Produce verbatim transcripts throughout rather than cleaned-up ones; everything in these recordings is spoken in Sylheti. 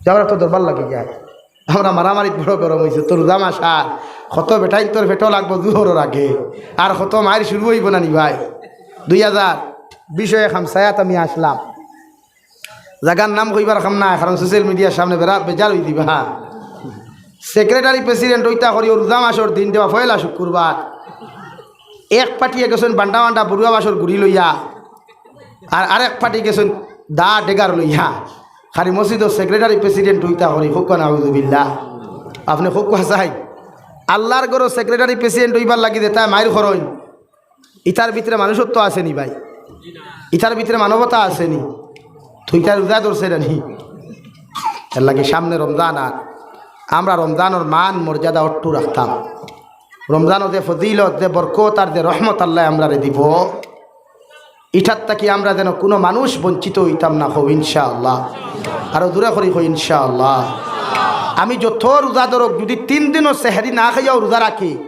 যাওয়ার তো দরবার লাগি যায়। আমরা মারামারিত বড় গরম অইছে, তোর রোজা মাস আর কত বেটাইন্তর পেটো লাগবো জোহরর আগে, আর কত মাইর শুরু অইবো না নি ভাই। দুই হাজার বিশ এক হামসায়াত আমি আসলাম, জাগার নাম কইবার কাম না, কারণ সোশ্যাল মিডিয়ার সামনে বেড়া বেজার অই দিবা। সেক্রেটারি প্রেসিডেন্ট অইতা করি ও রোজা মাসর দিন দেওয়া পয়লা শুক্রবার, এক পার্টিয়ে গেছইন বান্ডা বান্ডা বড়ুয়া বাসর গুড়ি লইয়া, আর আরেক পার্টি গেছইন দা ডেগার লইয়া। খালি মসজিদর সেক্রেটারি প্রেসিডেন্ট অইতা করি, কউক্কা নাউজুবিল্লাহ। আপনে কউক্কা চাই, আল্লার ঘরর সেক্রেটারি প্রেসিডেন্ট অইবার লাগি যেতা মাইর করইন, ইতার ভিতরে মানুষত্ব আছে নি ভাই? ইতার ভিতরে মানবতা আছে নি? তো ইতায় রোজা ধরছে না নি? এর লাগি সামনে রমজান, আর আমরা রমজানর মান মর্যাদা অট্টু রাখতাম। রমজানর যে ফজিলত, যে বরকত আর যে রহমত আল্লায় আমরারে দিবো, ইটার থাকি আমরা যেন কুনু মানুষ বঞ্চিত অইতাম না, কও ইনশাআল্লাহ। আরো জোরে করি কই ইনশাআল্লাহ। আমি যত রোজা ধরুক, যুদি তিন দিনও সেহরি না খাইয়াও রোজা রাখি,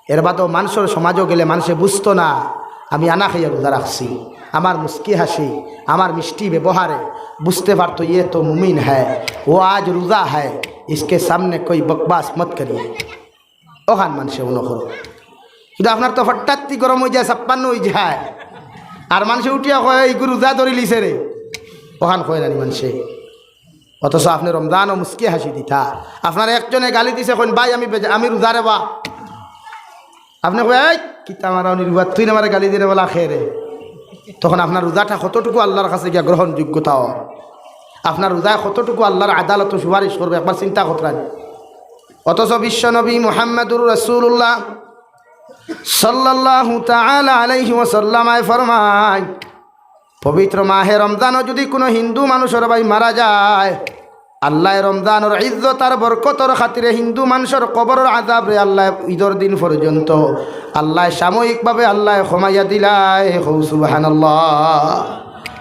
এর বাদেও মানষর সমাজো গেলে মানষে বুঝতো না আমি আনা খাইয়া রোজা রাখছি। আমার মুস্কি হাসি, আমার মিষ্টি ব্যবহারে বুঝতে পারতো, "ইয়ে তো মুমিন হ্যায়, ও আজ রোজা হ্যায়, ইসকে সামনে কোই বকবাস মত করিয়ে।" অখান মানষে মনো করো। কিন্তু আপনার তো হঠাৎই গরম অই যায়, ছাপ্পান্ন অই যায়, আর মানষে উঠিয়া কয়, "ইগু রোজা ধরিলিছে রে।" অখান কয় না নি মানষে? অথচ আপনে রমজানও মুস্কি হাসি দিতা। আপনার একজনে গালি দিছে, কইন, "ভাই, আমি বেজা-, আমি রোজা রে বা।" আপনে কইবা, "এই, কিতা মারা অনি রোজা, তুই না আমারে গালি দিরে বলা খে রে।" তখন আপনার রোজাটা কতটুকু আল্লার কাছে গিয়া গ্রহণযোগ্যতা অর? আপনার রোজায় কতটুকু আল্লার আদালতো সুপারিশ করবো, একবার চিন্তা করতা নি। অথচ বিশ্বনবী মুহাম্মাদুর রাসূলুল্লাহ সাল্লাল্লাহু তাআলা আলাইহি ওয়াসাল্লামায় ফরমায়, পবিত্র মাহে রমজানো যুদি কুনু হিন্দু মানুষর ভাই মারা যায়, আল্লায় রমজানর ইজ্জত আর বরকতর খাতিরে হিন্দু মানষর কবরর আযাবরে আল্লায় ইদর দিন পর্যন্ত আল্লায় সাময়িকভাবে আল্লায় কমাইয়া দিলায়। কও সুবহানাল্লাহ।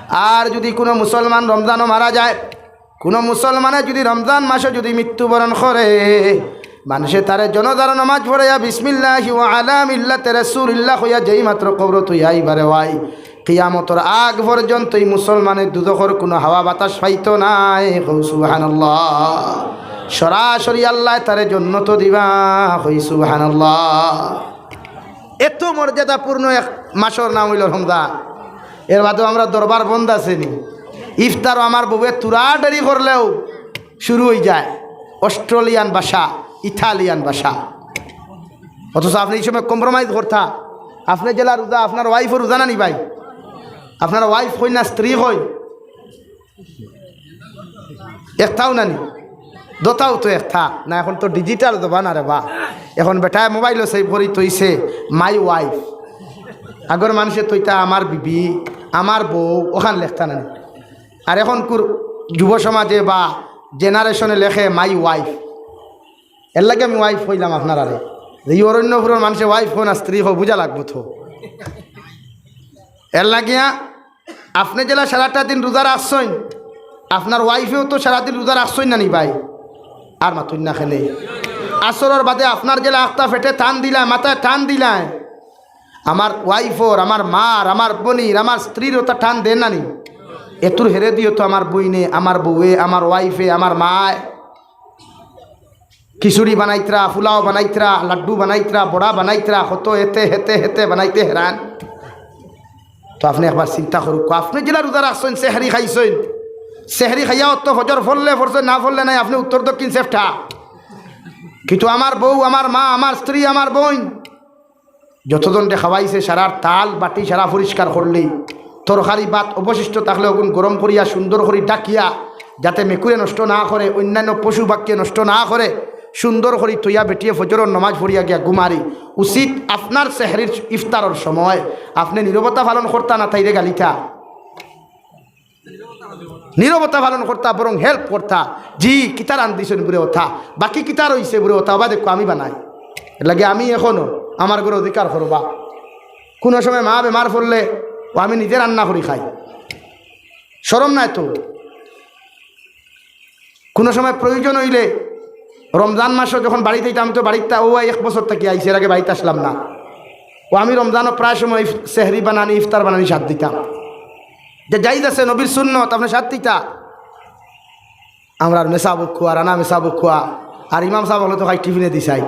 আর যুদি কুনু মুসলমান রমজানো মারা যায়, কুনু মুসলমানে যুদি রমজান মাসো যুদি মৃত্যুবরণ করে, মানষে তারে জনাজার নমাজ পড়াইয়া বিসমিল্লাহি ওয়া আলা মিল্লাতি রাসূলিল্লাহ কইয়া যেই মাত্র কবরো থুইয়া আইবারে ওয়াই, কিয়ামতর আগ পর্যন্ত ই মুসলমানে দুজখর কুনু হাওয়া বাতাস পাইতো নায়। কও সুবহানাল্লাহ। সরাসরি আল্লায় তারে জন্নতো দিবা। কই সুবহানাল্লাহ। এত মর্যাদাপূর্ণ এক মাসর নাম অইলো রমজান। এর বাদেও আমরার দরবার বন্ধ আছে নি? ইফতারও আমার বউয়ে তুরা দেরি করলেও শুরু অই যায় অস্ট্রেলিয়ান ভাষা, ইতালিয়ান ভাষা। অথচ আপনে ই সময় কম্প্রোমাইজ করতা। আপনে যেলা রোজা, আপনার ওয়াইফও রোজা না নি ভাই? আপনার ওয়াইফ কই না স্ত্রী কই? একটাও না নি? দোতাও তো একটা না, এখন তো ডিজিটাল জমানা রে বা। এখন বেটায় মোবাইলো সেভ করি থইছে my wife। আগর মানষে থইতা আমার বিবি, আমার বউ, অখান লেখতা না নি? আর এখনকুর যুব সমাজে বা জেনারেশনে লেখে my wife। এর লাগি আমি ওয়াইফ কইলাম আপনারারে, যে ই অরণ্যপুরর মানষে ওয়াইফ কও না স্ত্রী কও, বুঝা লাগবো তো। এর লাগিয়া আপনে যেলা সারাটা দিন রোজা রাখছইন, আপনার ওয়াইফেও তো সারাদিন রোজা রাখছইন না নি ভাই? আর মাতইন না কেনে? আসরর বাদে আপনার যেলা আখতা পেটে টান দিলায়, মাথায় টান দিলায়, আমার ওয়াইফর, আমার মার, আমার বইনর, আমার স্ত্রীর অতা টান দেয় না নি? এতুর হেরেদিও তো আমার বইনে, আমার বউয়ে, আমার ওয়াইফে, আমার মায় খিচুড়ি বানাইতরা, ফুলাও বানাইতরা, লাড্ডু বানাইতরা, বড়া বানাইতরা, কত এতে হেতে হেতে বানাইতে হেরান। তো আপনে একবার চিন্তা করুক্কা, আপনে যেলা রোজা রাখছইন, সেহরি খাইছইন, সেহরি খাইয়া অত ফজর পড়লে পড়ছইন, না পড়লে নাই, আপনে উত্তর দক্ষিণ সেফটা। কিন্তু আমার বউ, আমার মা, আমার স্ত্রী, আমার বইন, যতজনরে খাওয়াইছে, সারার থাল বাটি সারা পরিষ্কার করলি, তরকারি ভাত অবশিষ্ট থাকলে অগুন গরম করিয়া সুন্দর করি ঢাকিয়া, যাতে মেকুরে নষ্ট না করে, অইন্যান্য পশু পাখিয়ে নষ্ট না করে, সুন্দর করি থইয়া বেটিয়ে ফজরর নমাজ পড়িয়া গিয়া ঘুমারি। উচিত আপনার সেহরির ইফতারর সময় আপনে নীরবতা পালন করতা না তাইরে গালিতা? নীরবতা পালন করতা, বরং হেল্প করতা। জি, কিতা রান্ধিছইন বুড়ে অতা, বাকি কিতা রইছে বুড়ে অতা, ওবা দেখো আমি বানাই। এর লাগি আমি এখনো আমার ঘরো অধিকার করবা। কুনু সময় মা বেমার পড়লে ও আমি নিজে রান্না করি খাই, শরম নাই তো। কুনু সময় প্রয়োজন অইলে রমজান মাসো যখন বাড়িত আইতাম, আমি তো বাড়িত থা-, ও এক বছর থাকি আইছি, এর আগে বাড়িত আসলাম না। ও আমি রমজানো প্রায় সময় ইফ-, সেহরি বানানি, ইফতার বানানি সাথ দিতাম। যে জাইজ আছে, নবীর সুন্নত, আপনে সাথ দিতা। আমরার মেসাব অউক্কা, রানা মেসাব অউক্কা, আর ইমাম সাব অকলে তো খালি টিফিনেদি চাইন।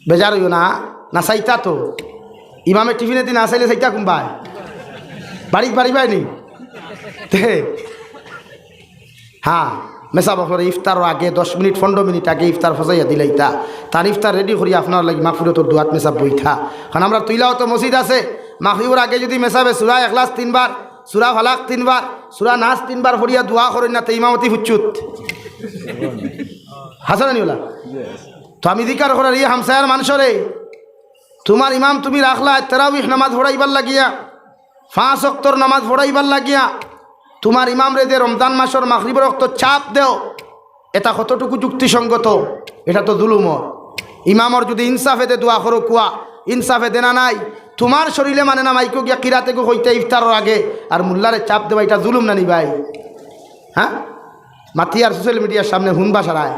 বেজার অইও না, না চাইতা তো। ইমামে টিফিনেদি না চাইলে চাইতা কুনবায়? বাড়িত পারিবায় নি? তে, হ্যাঁ, মেসাব অকলরে ইফতারর আগে দশ মিনিট, পনরো মিনিট আগে ইফতার ফজাইয়া দিলাইতা। তান ইফতার রেডি করিয়া আপনার লাগি মাগফিরতর দোয়াত মেসাব বইতা। কারণ আমরার তিলাওয়াতো মসজিদ আছে, মাগরিবর আগে যুদি মেসাবে সূরা ইখলাস তিনবার, সূরা ফালাক তিনবার, সূরা নাস তিনবার পড়িয়া দোয়া করইন না, তে ইমামতি ফুচ্চুত। হাছা না নি অলা? তো আমি জিকার করার ই হামসায়ার মানষরে, তুমার ইমাম তুমি রাখলায় তারাবিহ নামাজ পড়াইবার লাগিয়া, পাঁচ ওয়াক্তর নামাজ পড়াইবার লাগিয়া, তুমার ইমামরে যে রমজান মাসর মাগরিবর ওয়াক্ত চাপ দেও, ইটা কতটুকু যুক্তিসঙ্গত? ইটা তো জুলুম। ইমামর যুদি ইনসাফে দে দোয়া করউক্কা, ইনসাফে দে না নাই, তুমার শরীরে মানে না মাইকো গিয়া কিরাতেগু কইতা ইফতারর আগে, আর মুল্লারে চাপ দেওয়া, ইটা জুলুম না নি ভাই? হ্যাঁ, মাতিয়ার সোশ্যাল মিডিয়ার সামনে হুনবা সারায়।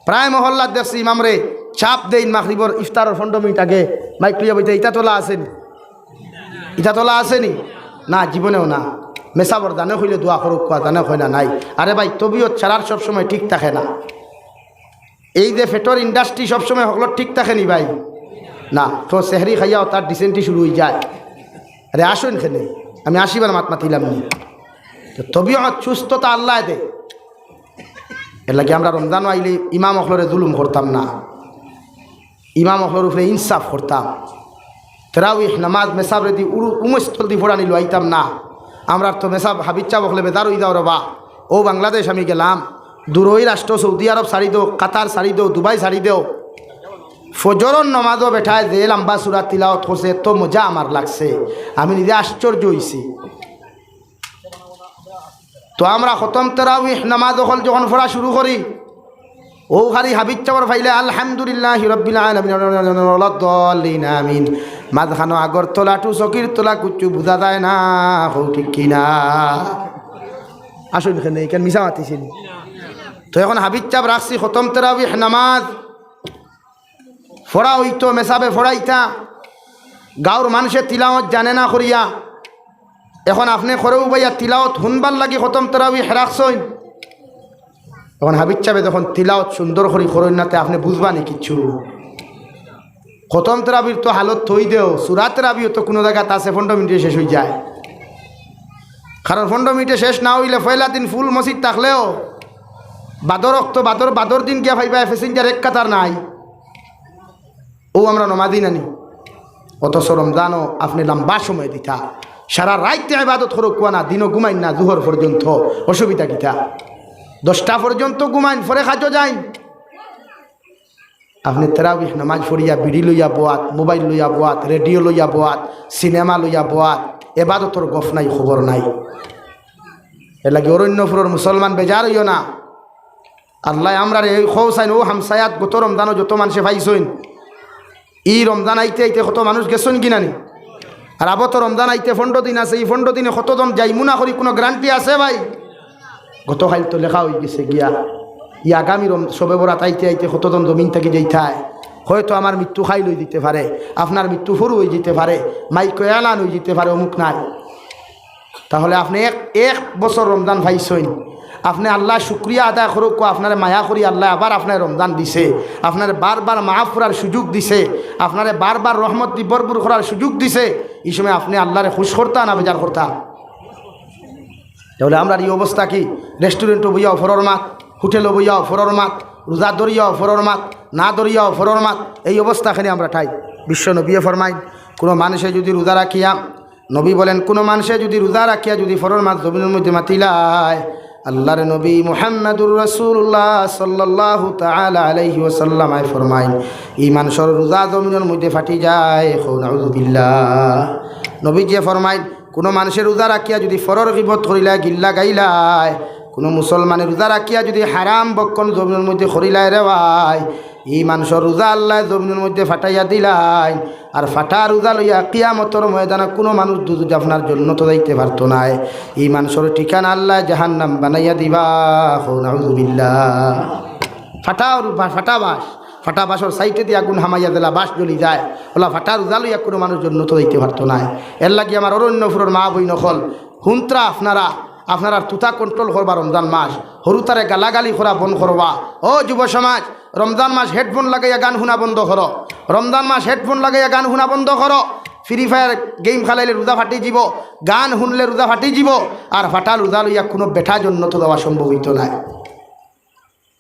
প্রায় মহল্লাত দেখছি ইমামরে চাপ দেইন মাগরিবর ইফতারর পনরো মিনিট আগে মাইক লইয়া বইতা, ইটা তো অলা আছে নি? ইটা তো অলা আছে নি? না, জীবনেও না। মেসাবর জানে কইলে দোয়া করউক্কা, জানে কয় না নাই। আরে ভাই, তবিয়ত সারার সব সময় ঠিক থাকে না। এই যে পেটর ইন্ডাস্ট্রি সব সময় হকলর ঠিক থাকে নি ভাই? না, তো সেহরি খাইয়াও তার ডিসেন্ট্রি শুরু অইযায়। আরে আসইন কেনে, আমি আসিবার মাত মাতিলাম নি। তো তবিয়ত সুস্থতা আল্লায় দে। এরলাগি আমরা রমজানও আইলে ইমাম অকলরে জুলুম করতাম না, ইমাম অকলর উপরে ইনসাফ করতাম। তারাবিহ নামাজ মেসাবরেদি উরু-, উমস্থলদি পড়ানি লইতাম না। আমরার তো মেসাব হাফিজ সাব অকলে বেজার অইযাও রেবা। অউ বাংলাদেশ আমি গেলাম, দূরই রাষ্ট্র সৌদি আরব ছাড়ি দেও, কাতার ছাড়ি দেও, দুবাই ছাড়ি দেও। ফজরর নামাজও বেটায় যে লাম্বা সূরা তিলাওয়াত করছে, এত মজা আমার লাগছে, আমি নিজে আশ্চর্য অইছি। তো আমরা খতম তারাবিহ নামাজ অকল যখন পড়া শুরু করি, অউ খালি হাফিজ সাবর পাইলে আলহামদুলিল্লাহি রাব্বিল আলামিন, ওয়ালাদ-দাল্লিন, আমিন। মাঝখানো আগরতলা to চকিরতলা কুচ্ছু বুঝা যায় না, কও ঠিক কি না? আসইন কেনে, ইখান মিছা মাতিছি নি? তো এখন হাফিজ সাব রাখছি খতম তারাবিহ নামাজ, পড়া অইতো, মেসাবে পড়াইতা, গাউর মানষে তিলাওয়াত জানে না করিয়া। এখন আপনে করেউ বাইয়া তিলাওয়াত হুনবার লাগি খতম তারাবিহ রাখছইন। এখন হাফিজ সাবে যখন তিলাওয়াত সুন্দর করি করইন না, তে আপনে বুঝবা নি কিচ্ছু? খতম তারাবির তো হালত থই দেও, সূরা তারাবিও তো কুনু জাগাত আছে পনরো মিনিটে শেষ অইযায়। কারণ পনরো মিনিটে শেষ না অইলে পয়লা দিন ফুল মসজিদ থাকলেও বাদর অক্ত, বাদর, বাদর দিন গিয়া পাইবা passenger এক কাতার নাই। অউ আমরা নমাজি না নি? অথচ রমজানও আপনে লাম্বা সময় দিতা, সারা রাইত ইবাদত করউক্কা না, দিনও ঘুমাইন না জুহর পর্যন্ত, অসুবিধা কিতা? দশটা পর্যন্ত ঘুমাইন, পরে কাজো যাইন। আপনে তারাবিহ নামাজ পড়িয়া বিড়ি লইয়া বওয়াত, মোবাইল লইয়া বওয়াত, রেডিও লইয়া বওয়াত, সিনেমা লইয়া বওয়াত, ইবাদতর গফ নাই, খবর নাই। এরলাগি অরণ্যপুরর মুসলমান বেজার অইও না। আল্লায় আমরারে এই খোসাইন, অউ হামসায়াত গত রমজানও যত মানষে পাইছইন, ই রমজান আইতে আইতে কত মানুষ গেছইন কি না নি? আর আবো তো রমজান আইতে পনরো দিন আছে, ই পনরো দিনে কতজন যাইমু না করি কুনু গ্যারান্টি আছে ভাই? গতকাইল তো লেখা অইগেছে গিয়া, ই আগামী রম-, শবে বরাত আইতে আইতে কতজন জমিন থাকি যাইতায়। হয়তো আমার মৃত্যু কাইল অইযিতে পারে, আপনার মৃত্যু পরু অইযিতে পারে, মাইকো এলান অইযিতে পারে, অমুক নাই। তাহলে আপনে এক, এক বছর রমজান পাইছইন, আপনে আল্লার শুকরিয়া আদায় করউক্কা, আপনারে মায়া করি আল্লায় আবার আপনারে রমজান দিছে, আপনারে বারবার মাফ করার সুযোগ দিছে, আপনারে বারবার রহমতদি ভরপুর করার সুযোগ দিছে। ই সময় আপনে আল্লারে খুশ করতা না বেজার করতা? তাহলে আমরার ই অবস্থা কি? রেস্টুরেন্টো বইয়াও পরর মাত, হোটেলো বইয়াও পরর মাত, রোজা ধরিয়াও পরর মাত, না ধরিয়াও পরর মাত, এই অবস্থা কেনে আমরা ঠাই? বিশ্ব নবীয়ে ফরমাইন, কুনু মানষে যুদি রোজা রাখিয়া, নবী বলেন, কুনু মানষে যুদি রোজা রাখিয়া যুদি পরর মাত জমিনর মধ্যে মাতিলায়, আল্লার নবী মুহাম্মাদুর রাসূলুল্লাহ সাল্লাল্লাহু তাআলা আলাইহি ওয়াসাল্লাম আয় ফরমাইন, ই মানষর রোজা জমিনর মধ্যে ফাটি যায়। কও নাউজুবিল্লাহ। নবীজিয়ে ফরমাইন, কুনু মানষে রোজা রাখিয়া যুদি পরর গিবত করিলায়, গিল্লা গাইলায়, কুনু মুসলমানে রোজা রাখিয়া যুদি হারাম বক্ষণ জমিনর মধ্যে করিলায় রে ভাই, ই মানষর রোজা আল্লায় জমিনর মধ্যে ফাটাইয়া দিলাইন। আর ফাটা রোজা লইয়া কিয়ামতর ময়দানো কুনু মানুষ দুজু-, আপনার জন্নতো যাইতে পারতো নায়। ই মানষর ঠিকানা আল্লায় জাহান্নাম বানাইয়া দিবা। কও নাউজুবিল্লাহ। ফাটা রু-, ফা-, ফাটা বাঁশ, ফাটা বাঁশর সাইডেদি আগুন হামাইয়া যেলা বাঁশ জ্বলি যায়, অলা ফাটা রোজা লইয়া কুনু মানুষ জন্নতো যাইতে পারতো নায়। এরলাগি আমার অরণ্যপুরর মা বইন অকল, হুনতরা আপনারা, আপনারার তুতা কন্ট্রোল করবা রমজান মাস। হুরুতারে গালাগালি করা বন্ধ করবা। ও যুব সমাজ, রমজান মাস হেডফোন লাগাইয়া গান হুনা বন্ধ করো। রমজান মাস হেডফোন লাগাইয়া গান হুনা বন্ধ করো। ফ্রি ফায়ার গেম খেলাইলে রোজা ফাটি যিবো, গান হুনলে রোজা ফাটি যিবো। আর ফাটা রোজা লইয়া কুনু বেটা জন্নতো যাওয়া সম্ভব অইতো নায়।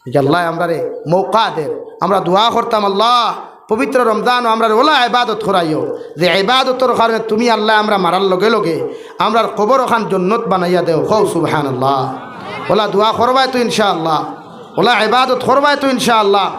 এই যে আল্লায় আমরারে মৌকা দের, আমরা দোয়া করতাম, "আল্লাহ, পবিত্র রমজানো আমরারে অলা ইবাদত করাইও, যে ইবাদতর কারণে তুমি আল্লায় আমরা মারার লগে লগে আমরার কবর অখান জন্নত বানাইয়া দেও।" কও সুবহানাল্লাহ। অলা দোয়া করবায় তো ইনশাআল্লাহ, অলা ইবাদত করবায় তো ইনশাআল্লাহ।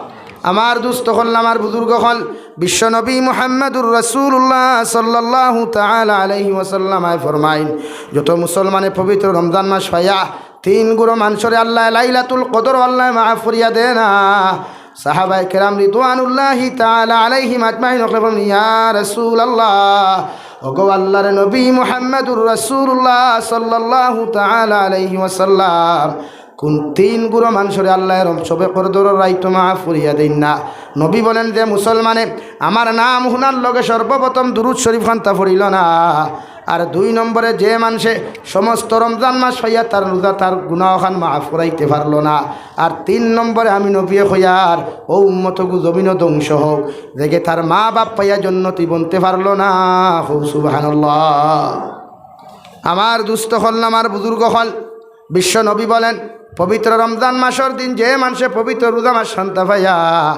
আমার দুস্ত অকল, আমার বুজুর্গ অকল, বিশ্বনবী মুহাম্মাদুর রাসূলুল্লাহ সাল্লাল্লাহু তাআলা আলাইহি ওয়াসাল্লাম আয় ফরমাইন, যত মুসলমানে পবিত্র রমজান মাস পাইয়া তিন গুরু মানষরে আল্লায় লাইলাতুল কদর আল্লায় মাফ করিয়া দেয় না। সাহাবায়ে কেরাম রিদওয়ানুল্লাহি তাআলা আলাইহিম আজমাইন অকলে বলেন, "ইয়া রাসূলুল্লাহ, ওগো আল্লাহর নবী মুহাম্মাদুর রাসূলুল্লাহ সাল্লাল্লাহু তাআলা আলাইহি ওয়াসাল্লাম, কুন তিন গুরু মানষরে আল্লায় রম-, শবে কদরর রাইতো মাফ করিয়া দেইন না?" নবী বলেন, "যে মুসলমানে আমার নাম হুনার লগে সর্বপ্রথম দুরুদ শরীফ খান্তা পড়িল না, আর দুই নম্বরে যে মানষে সমস্ত রমজান মাস পাইয়া তার রোজা, তার গুনা অখান মাফ করাইতে পারলো না, আর তিন নম্বরে আমি নবীয়ে কইয়ার অউ উম্মতগু জমিনো ধ্বংস হউক, যেগে তার মা বাপ পাইয়া জন্নতি বনতে পারলো না।" কও সুবহানাল্লাহ। আমার দুস্ত অকল, আমার বুজুর্গ অকল, বিশ্বনবী বলেন, পবিত্র রমজান মাসর দিন যে মানষে পবিত্র রোজা মাস খান্তা পাইয়া,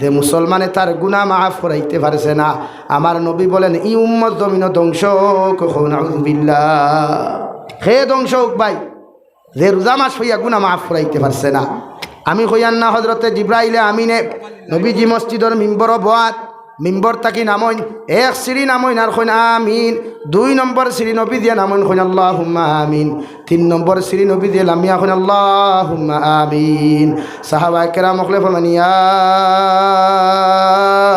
যে মুসলমানে তার গুনা মাফ করাইতে পারছে না, আমার নবী বলেন, "ই উম্মত জমিনো ধ্বংস হউক।" কও নাউজুবিল্লাহ। হে ধ্বংস হউক ভাই, যে রোজা মাস পাইয়া গুনা মাফ করাইতে পারছে না। আমি কইয়ার না, হজরতে জিব্রাইলে আমিনে নবীজি মসজিদর মিম্বরো বওয়াত, মিম্বর থাকি নামইন, এক সিঁড়ি নামইন আর কইন, "আমিন।" দুই নম্বর সিঁড়ি নবীজিয়ে নামইন, কইন, "আল্লাহুম্মা আমিন।" তিন নম্বর সিঁড়ি নবীজিয়ে লামিয়া কইন, "আল্লাহুম্মা আমিন।" সাহাবায়ে কেরাম অকলে ফরমাইন, "ইয়া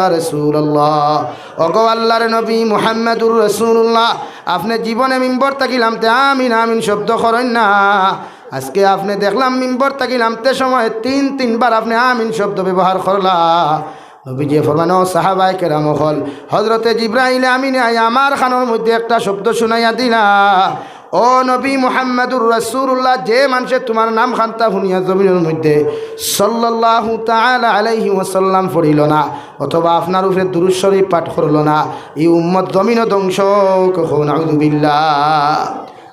রাসূলুল্লাহ, ওগো আল্লাহর নবী মুহাম্মাদুর রাসূলুল্লাহ, আপনে জীবনে মিম্বর থাকি লামতে আমিন, আমিন শব্দ করইন না। আজকে আপনে দেখলাম মিম্বর থাকি লামতে সময় তিন তিনবার আপনে আমিন শব্দ ব্যবহার করলা।" নবীজিয়ে ফরমাইন, "ও সাহাবায়ে কেরাম অকল, হজরতে জিব্রাইল আমিনে আইয়া আমার কানর মধ্যে একটা শব্দ হুনাইয়া দিলা, 'ও নবী মুহাম্মাদুর রাসূলুল্লাহ, যে মানষে তুমার নাম খান্তা হুনিয়া জমিনর মধ্যে সাল্লাল্লাহু তাআলা আলাইহি ওয়াসাল্লাম পড়িল না, অথবা আপনার উপরে দুরুদ শরীফ পাঠ করল না, ই উম্মত জমিনো ধ্বংস হউক।'" কও নাউজুবিল্লাহ।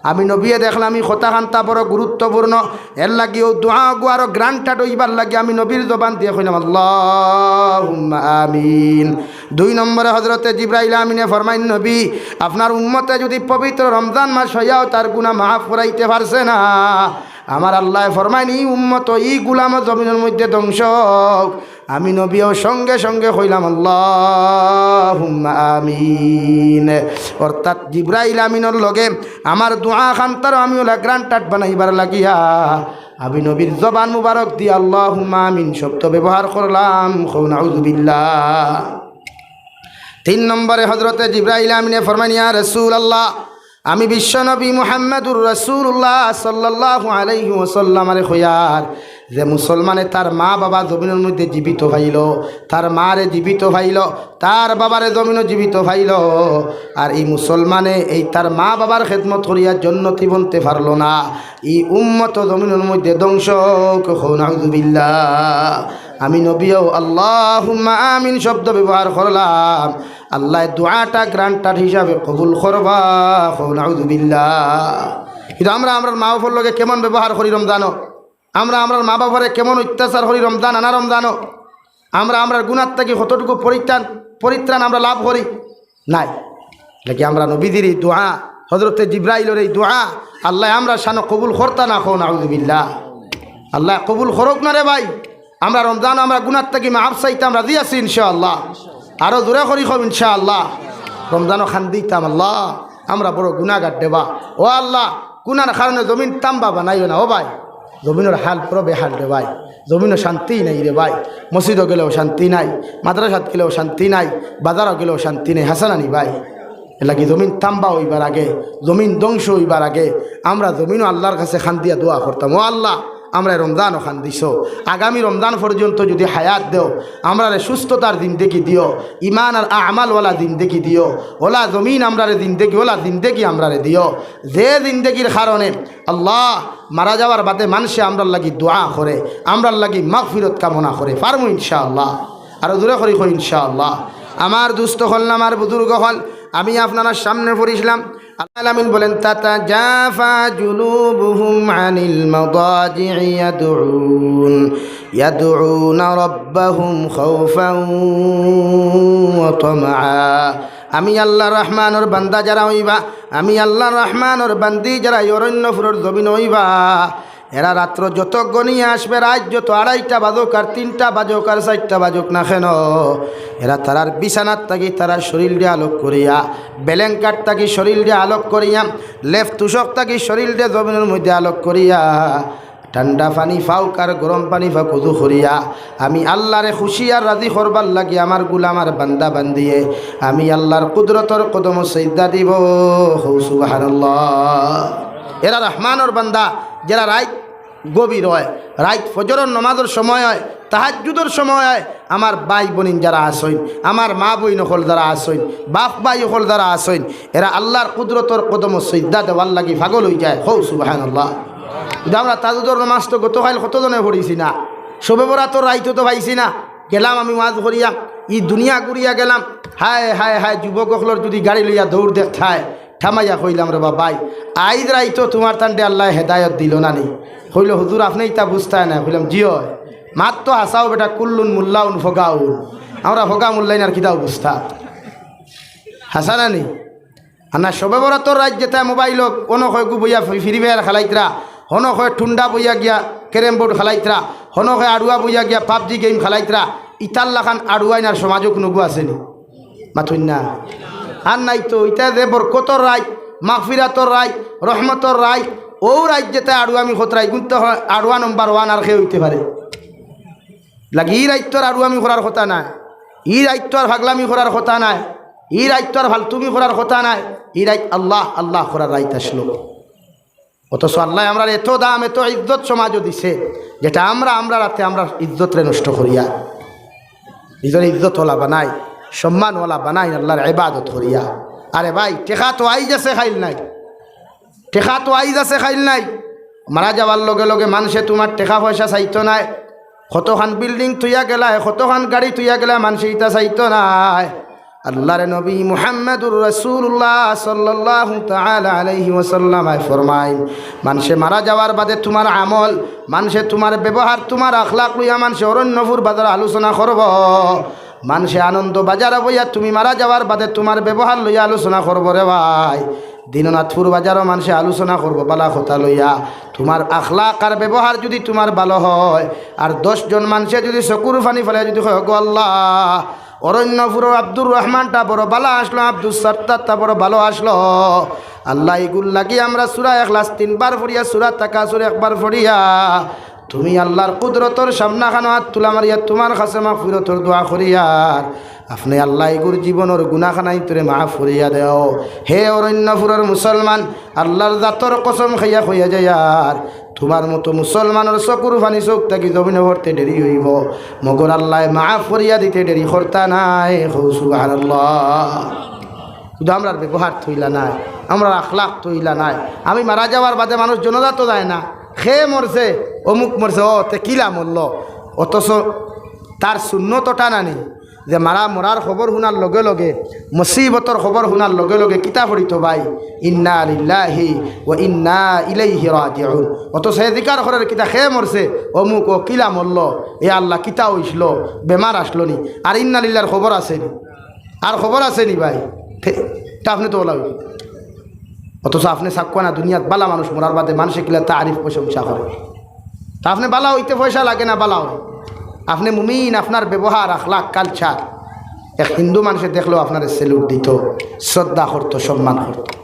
আমি নবীয়ে দেখলাম ই কথা খান্তা বড় গুরুত্বপূর্ণ, এর লাগি অউ দোয়াগু আরো গ্রান্টেড অইবার লাগি আমি নবীর জবান দিয়া কইলাম, "আল্লাহুম্মা আমিন।" দুই নম্বরে হজরতে জিব্রাইল আমিনে ফরমাইন, "নবী, আপনার উম্মতে যুদি পবিত্র রমজান মাস পাইয়াও তার গুনা মাফ করাইতে পারছে না, আমার আল্লায় ফরমাইন, ই উম্মত, ই গুলামও জমিনর মধ্যে ধ্বংস হউক।" আমি নবীও সঙ্গে সঙ্গে কইলাম, "আল্লাহুম্মা আমিন।" অর্থাৎ জিব্রাইল আমিনর লগে আমার দোয়া খান্তারও আমি অলা গ্রান্টেড বানাইবার লাগিয়া আমি নবীর জবান মুবারক দিয়া "আল্লাহুম্মা আমিন" শব্দ ব্যবহার করলাম। কও নাউজুবিল্লাহ। তিন নম্বরে হজরতে জিব্রাইল আমিনে ফরমাইন, "ইয়া রাসূলুল্লাহ, আমি বিশ্বনবী মুহাম্মাদুর রাসূলুল্লাহ সাল্লাল্লাহু আলাইহি ওয়াসাল্লামরে কইয়ার, যে মুসলমানে তার মা বাবা জমিনর মধ্যে জীবিত পাইল, তার মারে জীবিত পাইল, তার বাবারে জমিনো জীবিত পাইল, আর ই মুসলমানে এই তার মা বাবার খেদমত করিয়া জন্নতি বনতে পারল না, ই উম্মত জমিনর মধ্যে ধ্বংস হউক।" কও নাউজুবিল্লাহ। আমি নবীও "আল্লাহুম্মা আমিন" শব্দ ব্যবহার করলাম, আল্লায় দোয়াটা গ্রান্টেড হিসাবে কবুল করবা। কও নাউজুবিল্লাহ। কিন্তু আমরা আমরার মা বাপর লগে কেমন ব্যবহার করি রমজানো? আমরা আমরার মা বাপরে কেমন অত্যাচার করি রমজান আনা রমজানো? আমরা আমরার গুনার থাকি কতটুকু পরিত্রাণ, পরিত্রাণ আমরা লাভ করি? নাই। লেকিন আমরা নবীজির এই দোয়া, হজরতে জিব্রাইলর এই দোয়া, আল্লায় আমরার শানো কবুল করতা না? কও নাউজুবিল্লাহ। আল্লায় কবুল করউক না রে ভাই। আমরা রমজানো আমরা গুনার থাকি মাফ চাইতাম, রাজি আছি ইনশাআল্লাহ। আরো জোরে করি কও ইনশাআল্লাহ। রমজানো কান্দিতাম, "আল্লাহ, আমরা বড় গুনাগার দেবা। ও আল্লাহ, গুনার কারণে জমিন তাম্বা বানাইও না ও ভাই।" জমিনর হাল বড় বেহাল রে ভাই, জমিনো শান্তি নাই রে ভাই, মসজিদো গেলেও শান্তি নাই, মাদ্রাসাত গেলেও শান্তি নাই, বাজারো গেলেও শান্তি নাই। হাছা না নি ভাই? এর লাগি জমিন তাম্বা অইবার আগে, জমিন ধ্বংস অইবার আগে আমরা জমিনো আল্লাহর কাছে কান্দিয়া দোয়া করতাম, "ও আল্লাহ, আমরারে রমজান অখান দিছো, আগামী রমজান পর্যন্ত যুদি হায়াত দেও, আমরারে সুস্থতার জিন্দেগি দিও, ইমান আর আমালওয়ালা জিন্দেগি দিও, অলা জমিন আমরারে জিন্দেগি, অলা জিন্দেগি আমরারে দিও, যে জিন্দেগির কারণে আল্লাহ মারা যাওয়ার বাদে মানষে আমরার লাগি দোয়া করে, আমরার লাগি মাগফিরত কামনা করে। পারমু ইনশাআল্লাহ। আরো জোরে করি কই ইনশাআল্লাহ। আমার দুস্ত অকল, আমার বুজুর্গ অকল, আমি আপনারার সামনে পড়ছিলাম, আল্লাহ আলামিন বলেন, "তাতাজাফা জুনুবুহুম আনিল মাদাজিই ইয়াদউন, ইয়াদউনা রাব্বাহুম খাওফাও ওয়া তামাআ।" আমি আল্লাহ রহমানর বান্দা যারা অইবা, আমি আল্লাহ রহমানর বান্দি যারা ই অরণ্যপুরর জমিন অইবা, এরা রাত্র যত গনিয়া আসবে, রাইত যত আড়াইটা বাজুক আর তিনটা বাজুক আর চাইরটা বাজুক না কেন, এরা তারার বিছানার থাকি তারার শরীলরে আলোক করিয়া, বেলেঙ্কার থাকি শরীলরে আলোক করিয়া, লেফ তুষক থাকি শরীলরে জমিনর মধ্যে আলোক করিয়া, ঠান্ডা পানি ফাউক আর গরম পানি ফাউক উজু করিয়া, আমি আল্লাহরে খুশি আর রাজি করবার লাগি আমার গুলাম আর বান্দা বান্দিয়ে আমি আল্লাহর কুদরতর কদমো সিজদা দিবো। কও সুবহানাল্লাহ। এরা রহমানর বান্দা, যেরা রাইত গভীর অয়, রাইত ফজরর নমাজর সময় অয়, তাহাজ্জুদর সময় অয়, আমার ভাই বইন যারা আছইন, আমার মা বইন অকল যারা আছইন, বাপ ভাই অকল যারা আছইন, এরা আল্লাহর কুদরতর কদমো সিজদা দেওয়ার লাগি পাগল অইযায়। কও সুবহানাল্লাহ। কিন্তু আমরা তাহাজ্জুদর নমাজ তো গতকাইল কতজনে পড়ছি না, শবে বরাতর রাইতো তো পাইছি না, গেলাম আমি ওয়াজ করিয়া, ই দুনিয়া ঘুরিয়া গেলাম। হায় হায় হায়, যুবক অকলর যুদি গাড়ি লইয়া দৌড় দেখতায়, থামাইয়া কইলাম, "রে বা ভাই, আইজ রাইতো তুমার তানরে আল্লায় হেদায়ত দিলো না নি?" কইলো, "হুজুর, আপনে ইতা বুঝতায় না।" কইলাম, "জি অয়, মাত তো হাছাউ বেটা, কুল্লুন মুল্লাউন ফগাউন, আমরা ফগা মুল্লাইন আর কিতাউ বুঝতা।" হাছা না নি? আর না, শবে বরাতর রাইত যেতায় মোবাইলো, হনো কয় গু বইয়া ফি-, ফ্রি ফায়ার খেলাইতরা, হনো কয় টুন্ডা বইয়া গিয়া ক্যারেম বোর্ড খেলাইতরা, হনো কয় আড়ুয়া বইয়া গিয়া পাবজি গেম খেলাইতরা, ইতার লাখান আড়ুয়াইন আর সমাজো কুনুগু আছে নি? মাতইন না। আর নাই তো, ইতা যে বরকতর রাইত, মাগফিরাতর রাইত, রহমতর রাইত, অউ রাইত যেতায় আড়ুয়ামি করতরা, ইগুন তো আড়ুয়া নম্বর ওয়ান আর কে অইতে পারে? লাগি ই রাইতর আড়ুয়ামি করার কথা নায়, ই রাইতর ফাগলামি করার কথা নায়, ই রাইতর ফালতুমি করার কথা নায়, ই রাইত আল্লাহ আল্লাহ করার রাইত আছলো। অথচ আল্লায় আমরারে এত দাম, এত ইজ্জত সমাজো দিছে, যেটা আমরা আমরার আতে আমরার ইজ্জতরে নষ্ট করিয়া, নিজর ইজ্জতওয়ালা বানাই, সম্মানওয়ালা বানাই, আল্লাহর ইবাদত করিয়া। আরে ভাই, টেকা তো আইজ আছে, কাইল নাই। টেকা তো আইজ আছে, কাইল নাই। মারা যাওয়ার লগে লগে মানষে তুমার টেকা পয়সা চাইতো নায়। কতখান বিল্ডিং থইয়া গেলায়, কতখান গাড়ি থইয়া গেলায়, মানষে ইতা চাইতো নায়। আল্লাহর নবী মুহাম্মাদুর রাসূলুল্লাহ সাল্লাল্লাহু তাআলা আলাইহি ওয়াসাল্লাম আয় ফরমাইন, মানষে মারা যাওয়ার বাদে তুমার আমল, মানষে তুমার ব্যবহার, তুমার আখলাক লইয়া মানষে অরণ্যপুর বাজারো আলোচনা করবো। মানষে আনন্দ বাজারো বইয়া তুমি মারা যাওয়ার বাদে তুমার ব্যবহার লইয়া আলোচনা করবো রে ভাই। দিননাথপুর বাজারো মানষে আলোচনা করবো বালা কথা লইয়া। তুমার আখলাক আর ব্যবহার যুদি তুমার ভালা অয়, আর দশ জন মানষে যুদি চকুর পানি ফালাইয়া যুদি কয়, "গো আল্লাহ, অরণ্যপুরর আব্দুর রহমানটা বড় ভালা আছলো, আব্দুস সাত্তারটা বড় ভালা আছলো।" আল্লাহ, ইগুর লাগি আমরা সূরা ইখলাস তিনবার পড়িয়া, সূরা তাকাসুর একবার পড়িয়া, তুমি আল্লাহর কুদরতর সামনাখানো আত তুলা মারিয়া তুমার কাছে মাগফিরতর দোয়া করিয়ার, আপনে আল্লাহ ইগুর জীবনর গুনাখানাইন্তরে মাফ করিয়া দেও। হে অরণ্যপুরর মুসলমান, আল্লাহর জাতর কসম খাইয়া কইয়া যাইয়ার, তুমার মতো মুসলমানর চকুর পানি চউখ থাকি জমিনো পড়তে দেরি অইবো, মগর আল্লায় মাফ করিয়া দিতে দেরি করতা নায়। কও সুবহানাল্লাহ। কিন্তু আমরার ব্যবহার থইলা নায়, আমরার আখলাক থইলা নায়। আমি মারা যাওয়ার বাদে মানুষ জানাজাত যায় না, কে মরছে, অমুক মরছে, অ, তে কিলা মরলো? অথচ তার সুন্নত অটা নানি যে মারা, মরার খবর হুনার লগে লগে, মুসিবতর খবর হুনার লগে লগে কিতা পড়িতো ভাই? ইন্না লিল্লাহি ওয়া ইন্না ইলাইহি রাজিউন। অথচ হে জিকার করের কিতা, কে মরছে, অমুক, অ, কিলা মরলো, এ আল্লাহ, কিতা অইছলো, বেমার আছলো নি? আর ইন্না লিল্লাহর খবর আছে নি? আর খবর আছে নি ভাই? তে, তে আপনে তো অলা অইবো। অথচ আপনে চাউক্কা না, দুনিয়াত বালা মানুষ মরার বাদে মানষে কিলা তারিফ প্রশংসা করে। তে আপনে বালা অইতে পয়সা লাগে না, বালা অয়। আপনে মুমিন, আপনার ব্যবহার, আখলাক, culture, এক হিন্দু মানষে দেখলেও আপনারে salute দিতো, শ্রদ্ধা করতো, সম্মান করতো।